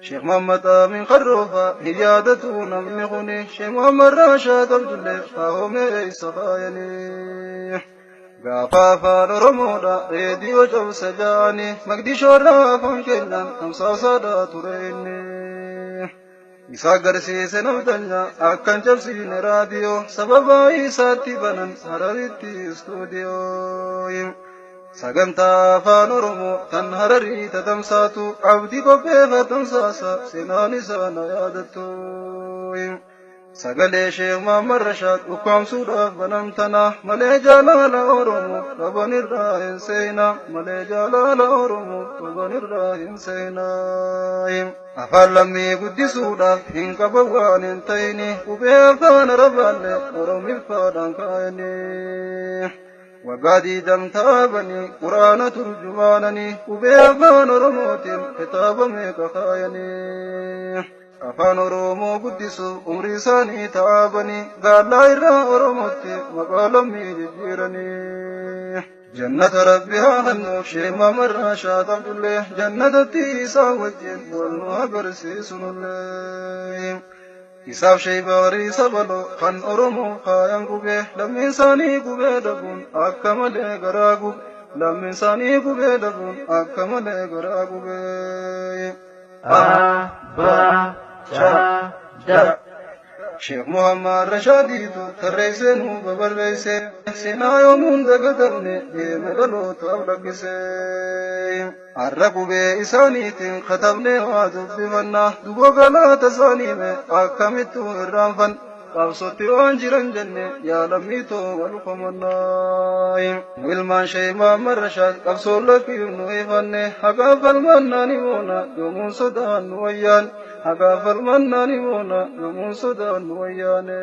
Sheekh Muhammad Amin Karroofa hin yaadatu namni kuni. Sheekh Muhammad Rashaad Abdullee faahomee isa kaayanii. Gaafa afaan Oromoodha reediyoo cabsa ja'anii Maqdishoorraa afaan keenyaan tamsaasaadha ture inni. Isa agarsiise nafxanya akkan cabsiine raadiyoo sababa isaatti banan Hararitti istuudiyoo. Sagantaa afaan Oromoo tan Hararii tatamsaatu abdii qopheefa tamsaasa seenaan isaa na yaadattu. Sagalee Sheekh Muhammad Rashaad ukkaamsuudhaaf banan tana malee jaalala Oromoo qaban irraa hin seena malee jaalala Oromoo qaban irraa hin seena. Afaan lammii guddisuudhaaf hin qaban waan hin ta'ini qubee afaan Arabaallee Oromiffaadhaan kaayanii. Waggaa diidam taabanii quraana turjumaananii qubee afaan Oromootiin kitaaba meeqa kaayanii. Afaan Oromoo guddisuuf umrii isaanii taabanii gaallaa irraa Oromootti maqaa lammii jijjiiranii. Jannata Rabbi haa kennuuf Sheekh Muhammad Rashaad Abdullee jannatatti isaa wajjin wal nu agarsiisu nullee. Isaaf sheeybarii sabaloo kan Oromoo kaayan gubee lammiin isaanii gubee dhabuun akka malee garaa gube lammiin isaanii gubee dhabuun akka malee garaa gubee. A B C D. Sheekh Muhammad Rashaadiitu tarreessee nu babarreesse seenaa yoomuun dagatamne deeme dhalootaaf lakkise. Har'a qubee isaaniitiin katabnee waa dubbifanna duboo galaata isaanii mee akkamittuu irraanfanna qabsootti waan jiran jenne yaa lammiitoo wal komannaa. Nu ilmaan Sheekh Muhammad Rashaad qabsoon lakkiif nu ifanne haqaaf falmannaa ni moona yoomuun sodaan nu wayyaan haqaaf falmannaa ni moona yoomuun sodaan nu wayyaane.